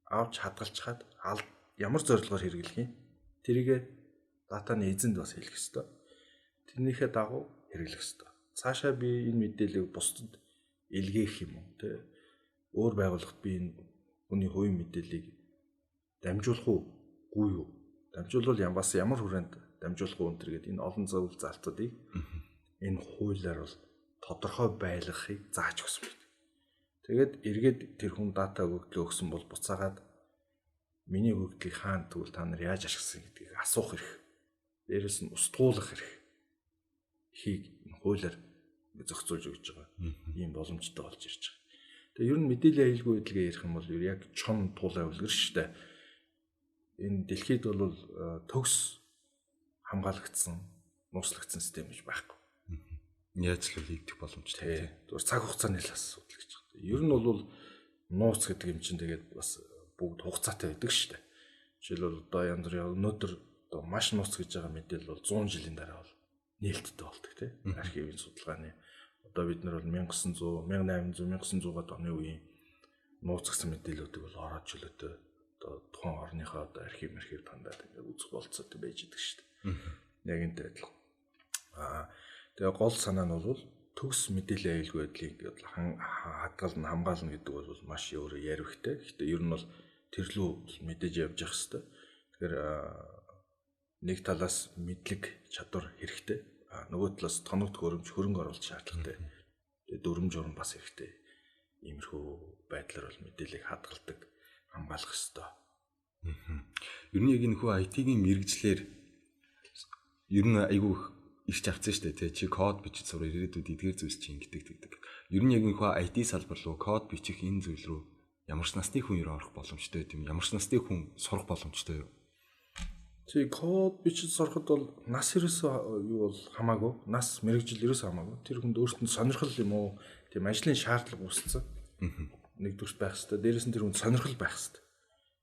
авч хадгалчхаад ямар зорилгоор хэрэглэх юм? Тэрийг датаны эзэнд бас хэлэх ёстой. Тэрнийхээ дагуу хэрэглэх ёстой. Цаашаа би энэ мэдээллийг бусдад илгээх юм уу? Тэ өөр байгууллагт би энэ хүний хувийн мэдээллийг дамжуулах уу? Үгүй юу? Дамжуулбал бас ямар хүрээнд дамжуулах уу энэ төр гэдэг энэ олон зөв залтуудыг энэ хуулиар бол тодорхой байлгахыг зааж өгсөн байдаг. Тэгээд эргээд тэр хүн дата өгөгдлөө өгсөн бол буцаагаад миний өгөгдлийг хаана тэгвэл та нар яаж ашигласан гэдгийг асуух эрх. Дээрээс нь устгуулах эрх. Хийг хуулиар зохицуулж өгч байгаа. Ийм боломжтой болж ирж байгаа. Тэгээ ер нь мэдээллийн аюулгүй байдлыг ярих юм бол яг чон туулай үлгэр шүү дээ. Энэ дэлхийд бол төгс хамгаалагдсан, нууцлагдсан систем гэж байхгүй. Яаж л хийгдэх боломжтой. Зүгээр цаг хугацааны л асуудал гэж байна. Ер нь бол нууц гэдэг юм чинь тэгээд бас бүгд хугацаатай байдаг шүү дээ. Жишээлбэл одоо янз бүрийн өнөөдөр одоо маш нууц гэж байгаа мэдээлэл бол 100 жилийн дараа бол нээлттэй болдог тий. Архивын судалгааны одоо бид нар бол 1900, 1800, 1900-аад оны үеийн нууц гэсэн мэдээллүүдийг бол ороод чөлөөтэй одоо тухайн орныхоо одоо архив дандаа ингээд үзэх болцоотой байж идэг шүү дээ. Яг энтэй адилхан. Тэгээ гол санаа нь бол төгс мэдээллийн аюулгүй байдлыг хадгална, хамгаална гэдэг бол маш өөр ярихтэй. Гэхдээ ер нь бол тэр лүү мэдээж явж явах хэвээр. Тэгэхээр нэг талаас мэдлэг чадвар хэрэгтэй. Нөгөө талаас тоног төхөөрөмж, хөрөнгө оруулалт шаардлагатай. Тэгээ дүрм журм бас хэрэгтэй. Иймэрхүү байдлаар бол мэдээллийг хадгалдаг, хамгаалах ёстой. Ер нь яг энэ хүү IT-ийн мэрэгжлэр ер нь айгүй ирч авцсан шүү дээ, тий. Чи код бичиж сур, ирээдүйд эдгээр зүйлс чи ингэдэг тэгдэг. Ер нь яг энэ хүү IT салбар руу код бичих энэ зүйл рүү ямар ч насны хүн ер орох боломжтой юм, ямар ч насны хүн сурах боломжтой юу? Тий, код бичиж сурахад бол нас ерөөсөө юу бол хамаагүй. Нас мэрэгжил ерөөсөө хамаагүй. Тэр хүнд өөрт нь сонирхол юм уу? Тийм ажлын шаардлага үүсэлсэн. Нэгдүгürt байх хэвээр. Дээрээс нь тэр хүнд сонирхол байх хэвээр.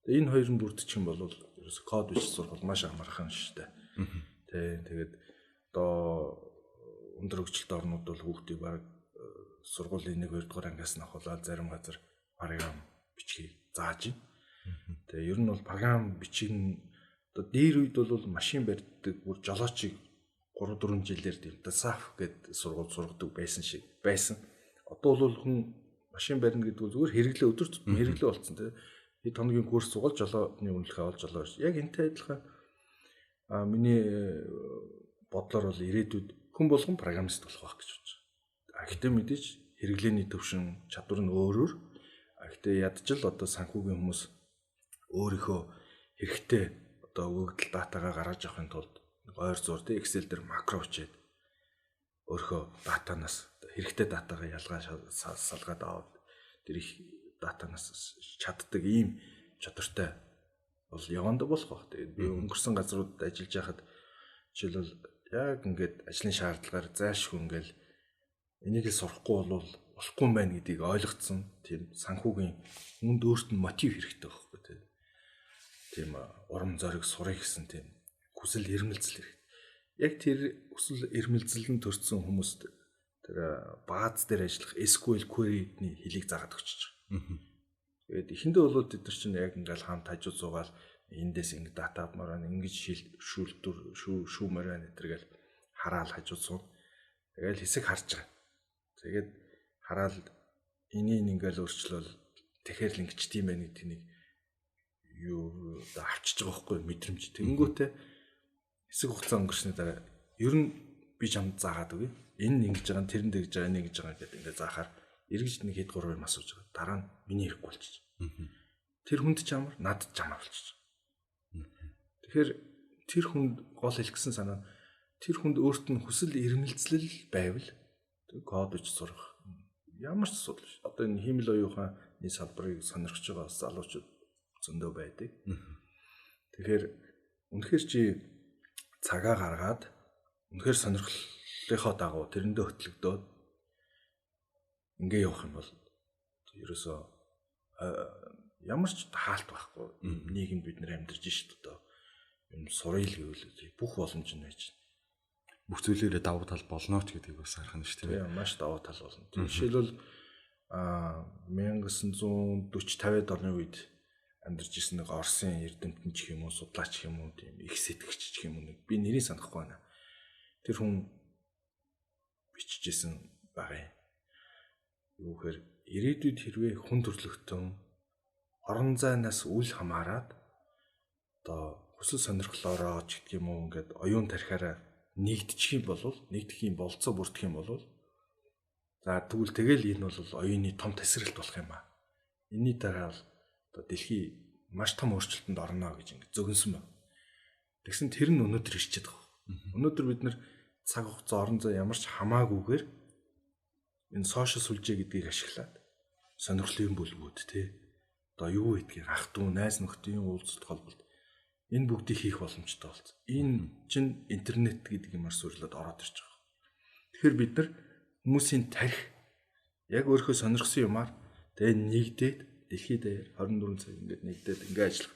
Тэгээ энэ хоёр нь бүрдчих юм бол ерөөсөө код бичиж сурах бол маш амархан шүү дээ. Тий, тэгээд одоо өндөр хөгжилтэй орнууд бол хүүхдийг баг сургуулийн 1 2 дугаар ангиас нь авахулаад зарим газар програм бичгийг зааж байна. Тэгээ ер нь бол програм бичих нь одоо дээр үед бол машин барьдаг бүр жолоочийг 3 4 жилээр тийм ДСАФ гэдэг сургууль сургадаг байсан шиг байсан. Одоо бол хүн машин барина гэдэг нь зүгээр хэрэглээ өдөр тутмын хэрэглээ болсон тийм. Хэд хоногийн курс суугаад жолооны үнэлгээ олж жолоо. Яг энтэй адилхан миний бодлоор бол ирээдүйд хүн болгон программист болох байх гэж бодож байгаа. Гэхдээ мэдээж хэрэглээний төвшин чадвар нь өөрөөр. Гэхдээ ядчил одоо санхүүгийн хүмүүс өөрийнхөө хэрэгтэй одоо өгөгдөл датагаа гаргаж авахын тулд ойр зур тий Excel дээр макро бичээд өөрийнхөө датанаас хэрэгтэй датагаа ялгаа салгаад аваад тэр их датанаас чаддаг ийм чадвартай бол явандаа болох байх. Тэгээд би өнгөрсөн газруудад ажиллаж байхад жишээлбэл яг ингээд ажлын шаардлагаар зайлшгүй ингээл энийг л сурахгүй бол болохгүй юм байна гэдгийг ойлгоцсон. Тийм санхүүгийн хүнд өөрт нь мотив хэрэгтэй байхгүй тий. Тийм урам зориг сурах гэсэн тийм хүсэл эрмэлзэл хэрэгтэй. Яг тэр хүсэл эрмэлзэл нь төрсэн хүмүүст тэр бааз дээр ажиллах SQL query-ний хэлийг заагаад өгчөж байгаа. Тэгээд эхэндээ бол тэд нар чинь яг ингээл хамт хажуу суугаал эндээс ингэ дата авмаар байна, ингэж шүүлтүр шүүмээр байна гэтэргээл хараал хажуу суун. Тэгэл хэсэг харж байгаа. Тэгээд хараал энийг ингээл өөрчлөөл тэгэхээр л ингэчт юм байна гэдэг нэг юу одоо авчиж байгаа байхгүй мэдрэмж. Тэгэнгүүтээ хэсэг хугацаа өнгөрсний дараа ер нь би чамд заагаад өгье. Энэ ингэж байгаа, тэр нь тэгж байгаа, энэ ингэж байгаа гэдэг ингээ заахаар эргэж нэг хэд гурав юм асууж байгаа. Дараа нь миний хэрэггүй болчих. Тэр хүнд ч амар, надад ч амар болчих. Тэгэхээр тэр хүнд гол хэлэх гэсэн санаа нь тэр хүнд өөрт нь хүсэл эрмэлзэл байвал код бич сурах ямар ч асуудал биш. Одоо энэ хиймэл оюун ухааны салбарыг сонирхож байгаа бас залуучууд зөндөө байдаг. Тэгэхээр үнэхээр чи цагаа гаргаад үнэхээр сонирхлынхоо дагуу тэрэндээ хөтлөгдөөд ингээ явах юм бол ерөөсөө ямар ч хаалт байхгүй. Нийгэмд бид нэр амьдарч шít одоо юм сурыг л гэвэл бүх боломж нь байж байна. Бүх зүйлээрээ давуу тал болно ч гэдгийг бас харах нь шүү дээ. Тийм, маш давуу тал болно. Жишээлбэл 1940 50-ад оны үед амьдарч ирсэн нэг Оросын эрдэмтэн ч юм уу, судлаач юм уу, тийм их сэтгэгч ч юм уу нэг би нэрийг санахгүй байна. Тэр хүн бичижсэн байгаа юм. Юу гэхээр ирээдүйд хэрвээ хүн төрөлхтөн орон зайнаас үл хамааран одоо хүсэл сонирхлоороо ч гэдэг юм уу ингээд оюун тархиараа нэгдчих юм бол нэгдэх юм болцоо бүрдэх юм бол За тэгвэл тэгэл энэ бол оюуны том тесрэлт болох юм аа. Энийний дараа бол одоо дэлхий маш том өөрчлөлтөнд орно гэж ингэ зөгнсөн байна. Тэгсэн тэр нь өнөөдөр ирчээд байгаа. Өнөөдөр бид нар цаг хугацаа орон зай ямар ч хамаагүйгээр энэ сошиал сүлжээ гэдгийг ашиглаад сонирхлын бүлгүүд тий одоо юу гэдгийг ах トゥ найз нөхдийн уулзалт холболт энэ бүгдийг хийх боломжтой болсон. Энэ чинь интернет гэдэг юмар суйрлаад ороод ирж байгаа. Тэгэхээр бид нар хүмүүсийн тарих яг өөрийнхөө сонирхсан юмар тэгээ нэгдээд дэлхийд даяар 24 цаг ингээд нэгдээд ингээд ажиллах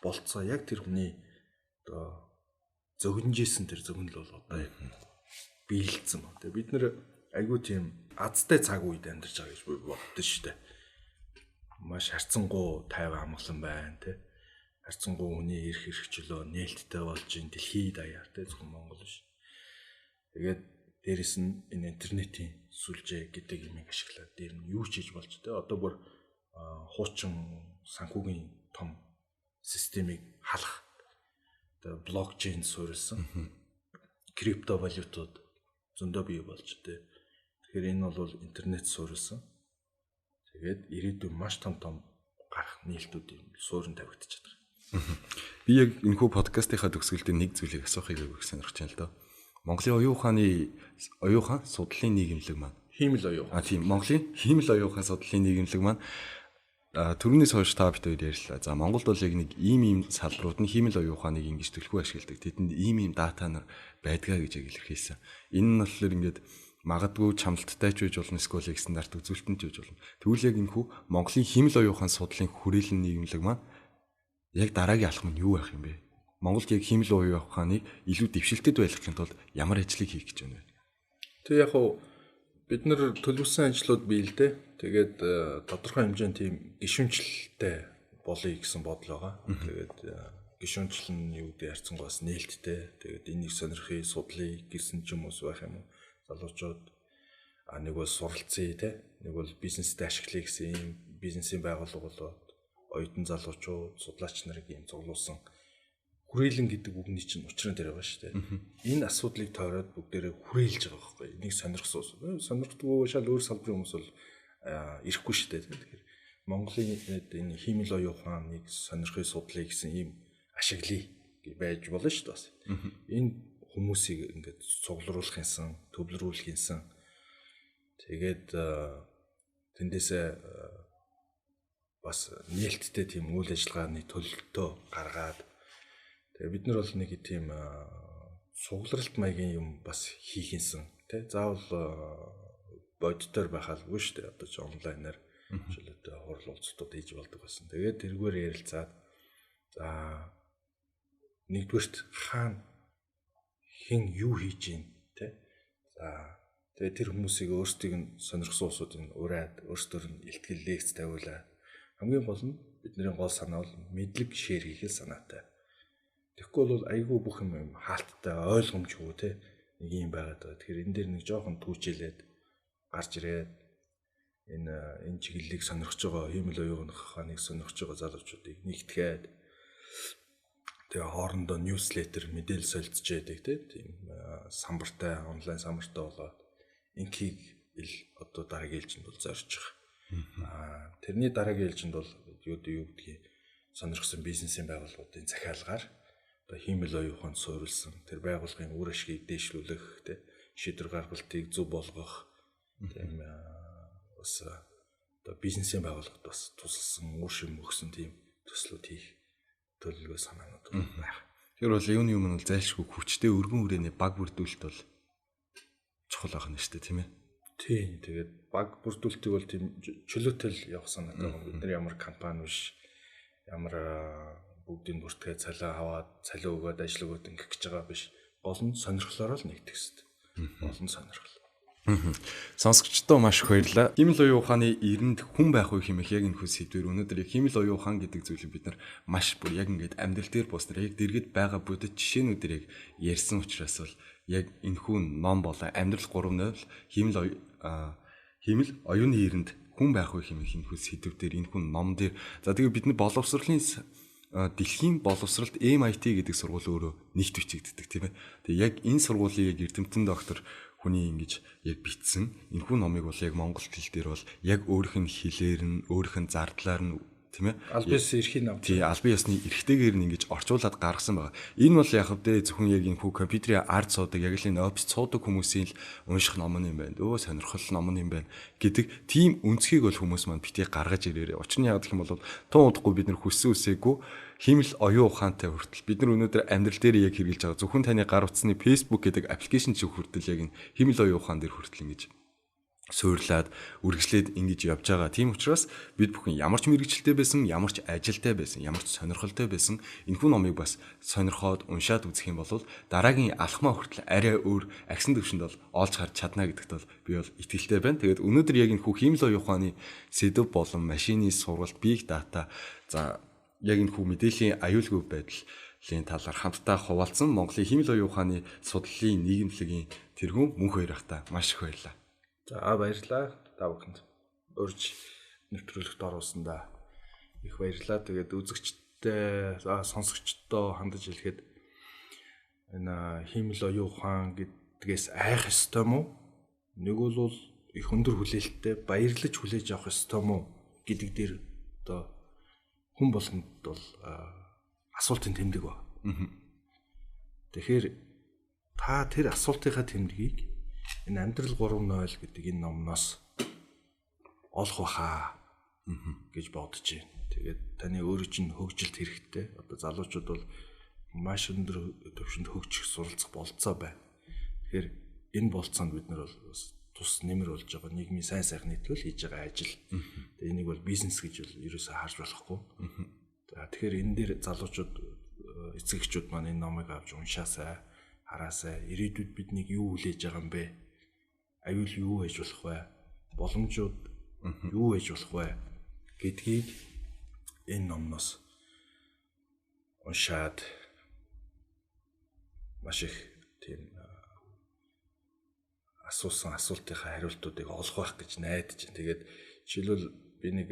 болцоо яг тэр хүний одоо зөгнөжсэн тэр зөгнөл бол одоо яг биелэлцэн ба. Тэгээ бид нэр айгүй тийм азтай цаг үед амьдарч байгаа гэж боддоо шүү дээ. Маш харцангуй тайван амгалан байна тий. Харцангуй хүний эрх эрхчлөө нээлттэй болж ин дэлхийд даяар тий зөвхөн Монгол биш. Тэгээд дээрэс нь энэ интернетийн сүлжээ гэдэг юмыг ашиглаад дээр нь юу ч хийж болж тий. Одоо бүр хуучин санхүүгийн том системийг халах одоо блокчейн суурилсан криптовалютууд зөндөө бий болж тий. Тэгэхээр энэ бол интернет суурилсан. Тэгээд ирээдүйн маш том том гарах нээлтүүд юм суурин тавигдчихад байгаа. Би яг энэхүү подкастынхаа төгсгөлд нэг зүйлийг асуухыг айгүй сонирхож байна л доо. Монголын оюун ухааны оюун ухаан судлалын нийгэмлэг маань хиймэл оюун. А тийм Монголын хиймэл оюун ухаан судлалын нийгэмлэг маань түрүүнээс хойш та бид хоёр ярьлаа. За Монголд бол яг нэг ийм ийм салбарууд нь хиймэл оюун ухааныг ингэж төлхөө ашигладаг. Тэдэнд ийм ийм дата нар байдгаа гэж яг илэрхийлсэн. Энэ нь болохоор ингээд магадгүй чамлалттай ч байж болно, эсвэл яг стандарт үзүүлэлтэн ч байж болно. Тэгвэл яг энэхүү Монголын хиймэл оюун ухаан судлалын хүрээлэн нийгэмлэг маань яг дараагийн алхам нь юу байх юм бэ? Монголд яг хиймэл оюун ухааныг илүү дэвшилтэд байлгахын тулд ямар ажлыг хийх гэж байна вэ? Тэг яг хуу бид нар төлөвлөсөн ажлууд бий л дээ. Тэгээд тодорхой хэмжээнд тийм гишүүнчлэлтэй болъё гэсэн бодол байгаа. Тэгээд гишүүнчлэл нь юу гэдэг харьцангуй бас нээлттэй. Тэгээд энийг сонирхъя, судлая гэсэн ч юм уус байх юм уу? Залуучууд нэг бол суралцъя те, нэг бол бизнестэй ашиглая гэсэн ийм бизнесийн байгууллага болоод оюутан залуучууд, судлаач нарыг ийм цуглуулсан хүрээлэн гэдэг үгний чинь учрын дээр байгаа шүү дээ. Энэ асуудлыг тойроод бүгдээрээ хүрээлж байгаа байхгүй. Энийг сонирхсан. Сонирхдаггүй шал өөр салбарын хүмүүс бол ирэхгүй шүү дээ. Тэгэхээр Монголын энэ хиймэл оюун ухааныг сонирхъя, судлая гэсэн ийм ашиглая гэж байж болно шүү дээ бас. Энэ хүмүүсийг ингээд цуглуулах юмсан, төвлөрүүлэх юмсан. Тэгээд тэндээсээ бас нээлттэй тийм үйл ажиллагааны төлөлтөө гаргаад тэгээ бид нар бол нэг тийм цугларалт маягийн юм бас хийх юмсан тий. Заавал бодитоор байхалгүй шүү дээ. Одоо ч онлайнаар чөлөөтэй хурал уулзалтууд хийж болдог байсан. Тэгээд тэргээр ярилцаад за нэгдүгээрт хаана хэн юу хийж гин тий. За тэгээд тэр хүмүүсийг өөрсдийг нь сонирхсан улсуудыг ураад өөрсдөр нь илтгэл лекц тавиулаа. Хамгийн гол нь бидний гол санаа бол мэдлэг шеэр хийх л санаатай. Тэгэхгүй бол айгүй бүх юм хаалттай ойлгомжгүй те нэг юм байгаад байгаа. Тэгэхээр энэ дээр нэг жоохон түүчээлээд гарч ирээд энэ чиглэлийг сонирхож байгаа хиймэл оюун ухааныг сонирхож байгаа залуучуудыг нэгтгээд тэгээ хоорондоо ньюслеттер мэдээлэл солилцож яадаг те тийм самбартай онлайн самбартай болоод инхийг ил одоо дараагийн ээлжинд бол зорж байгаа. Тэрний дараагийн ээлжинд бол юу гэдгийг сонирхсан бизнесийн байгууллагуудын захиалгаар одоо хиймэл оюун ухаанд суурилсан тэр байгууллагын үр ашгийг дээшлүүлэх тэ шийдвэр гаргалтыг зөв болгох тийм бас одоо бизнесийн байгууллагад бас тусалсан үр шим өгсөн тийм төслүүд хийх төлөвлөгөө санаанууд байх. Тэр бол юуны юм бол зайлшгүй хүчтэй өргөн хүрээний баг бүрдүүлэлт бол чухал байх нь шүү дээ, тийм ээ. Тийм. Тэгээд баг бүрдүүлэлтийг бол тийм чөлөөтэй л явах санаатай байна. Бид нар ямар компани биш, ямар бүгдийг бүртгээ цалин аваад, цалин өгөөд, ажил өгөөд ингэх гэж байгаа биш. Гол нь сонирхлоороо л нэгдэх хэрэгтэй. Гол нь сонирхол. Сонсогчдоо маш их баярлалаа. Хиймэл оюун ухааны эрэнд хүн байх уу хэмээх яг энэ хүү сэдвэр өнөөдөр яг хиймэл оюун ухаан гэдэг зүйлийг бид нар маш бүр яг ингээд амьдрал дээр бууснаар яг дэргэд байгаа бодит жишээнүүдээр яг ярьсан учраас бол яг энэ хүү ном болон амьдрал 3.0 хиймэл оюуны эрэнд хүн байх уу хэмээх энэ хүү сэдв дээр энэ хүү ном дээр за тэгээ бид нар боловсролын дэлхийн боловсролд MIT гэдэг сургууль өөрөө нэгт бичигддэг тийм ээ. Тэгээ яг энэ сургуулийн яг эрдэмтэн доктор хүний ингэж яг бичсэн энэхүү номыг бол яг монгол хэл дээр бол яг өөрийнх нь хэлээр нь, өөрийнх нь зардлаар нь, тийм ээ, аль биесны эрхийн ном. Тий, аль биесны эрхтэйгээр нь ингэж орчуулад гаргасан байгаа. Энэ бол яг хэвдээ зөвхөн яг энэхүү компьютерийн ард суудаг, яг л энэ офис суудаг хүмүүсийн л унших ном юм байна. Өө, сонирхол ном юм байна гэдэг тийм өнцгийг бол хүмүүс маань битгий гаргаж ирээрэй. Учир нь яг гэх юм бол тун удахгүй бид нар хүссэн үсээгүй хиймэл оюун ухаантай хүртэл бид нар өнөөдөр амьдрал дээр яг хэрэглэж байгаа зөвхөн таны гар утасны Facebook гэдэг application шиг хүртэл яг энэ хиймэл оюун ухаан дээр хүртэл ингэж суурлаад үргэлжлээд ингэж явж байгаа. Тийм учраас бид бүхэн ямар ч мэргэжилтэй байсан, ямар ч ажилтай байсан, ямар ч сонирхолтой байсан энэхүү номыг бас сонирхоод уншаад үзэх юм бол дараагийн алхмаа хүртэл арай өөр агсан төвшөнд бол олж харж чадна гэдэгт бол би бол итгэлтэй байна. Тэгээд өнөөдөр яг энэхүү хиймэл оюун ухааны сэдэв болон машины сургалт, big data, за яг энэхүү мэдээллийн аюулгүй байдлын талаар хамтдаа хуваалцсан Монголын хиймэл оюун ухааны судлалын нийгэмлэгийн тэргүүн Мөнх Баярахтай маш их баярлалаа. За, баярлалаа. Та бүхэнд урьж нэвтрүүлэгт оруулсандаа их баярлалаа. Тэгээд үзэгчдээ, сонсогчдоо хандаж хэлэхэд энэ хиймэл оюун ухаан гэдгээс айх ёстой мó? Нэг бол их өндөр хүлээлттэй баярлаж хүлээж авах ёстой мó гэдэг дээр одоо хүн болгонд бол асуултын тэмдэг ба. Тэгэхээр та тэр асуултынхаа тэмдгийг энэ амьдрал 3.0 гэдэг энэ номноос олох баха гэж бодож байна. Тэгээд таны өөрөө чинь хөгжилт хэрэгтэй. Одоо залуучууд бол маш өндөр түвшинд хөгжих, суралцах болцоо байна. Тэгэхээр энэ болцоонд бид нар бол бас тус нэмэр болж байгаа нийгмийн сайн сайхны төлөө хийж байгаа ажил. Тэгээд энийг бол бизнес гэж бол ерөөсөө харж болохгүй. За, тэгэхээр энэ дээр залуучууд, эцэг эхчүүд маань энэ номыг авч уншаасай, хараасай. Ирээдүйд биднийг юу хүлээж байгаа юм бэ? Аюул юу байж болох вэ? Боломжууд юу байж болох вэ гэдгийг энэ номноос уншаад маш их тийм асуусан асуултынхаа хариултуудыг олох байх гэж найдаж байна. Тэгээд жишээлбэл би нэг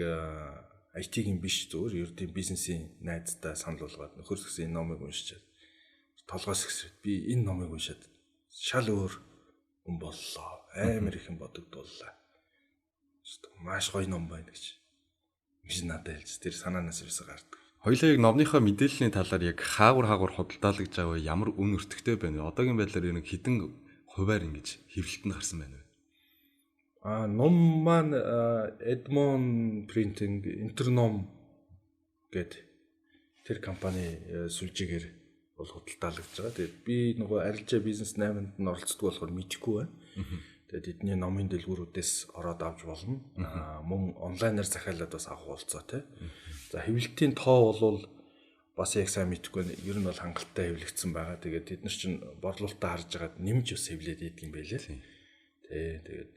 IT-ийн биш, зөвхөн ердийн бизнесийн найзтай санал болгоод нөхөр гэсэн энэ номыг уншичаад толгоос ихсрээд би энэ номыг уншаад шал өөр хүн боллоо. Амар их юм бодогдууллаа. Маш гоё ном байна гэж надад хэлж тэр санаанаас ерөөсөө гардаг. Хоёлаа яг номныхоо мэдээллийн талаар яг хаагур худалдаалгаж байгаа ямар үн өртөгтэй байна вэ? Одоогийн байдлаар яг хэдэн хувиар ингэж хэвлэлтэнд гарсан байна вэ? Ном маань Edmond Printing, Internom гээд тэр компани сүлжээгээр бол худалдаалгаж байгаа. Тэгээд би нөгөө арилжаа бизнес 8-нд нь оролцдог болохоор мэдэхгүй байна. Тэгээд эдний номын дэлгүүрүүдээс ороод авч болно. Мөн онлайнаар захиалаад бас авах болцоо тий. За, хэвлэлтийн тоо бол бас яг сайн мэдэхгүй байна. Ер нь бол хангалттай хэвлэгдсэн байгаа. Тэгээд тэд нар чинь борлуулалтаа харж байгаад нэмж бас хэвлээд идэг юм байлээ. Тий, тэгээд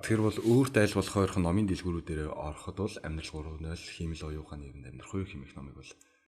Тэр бол өөрт айл болох ойрхон номын дэлгүүрүүдээр ороход бол амьдрал 3.0 хиймэл оюун ухааны нэрэнд амьдрах уу хэмээх номыг бол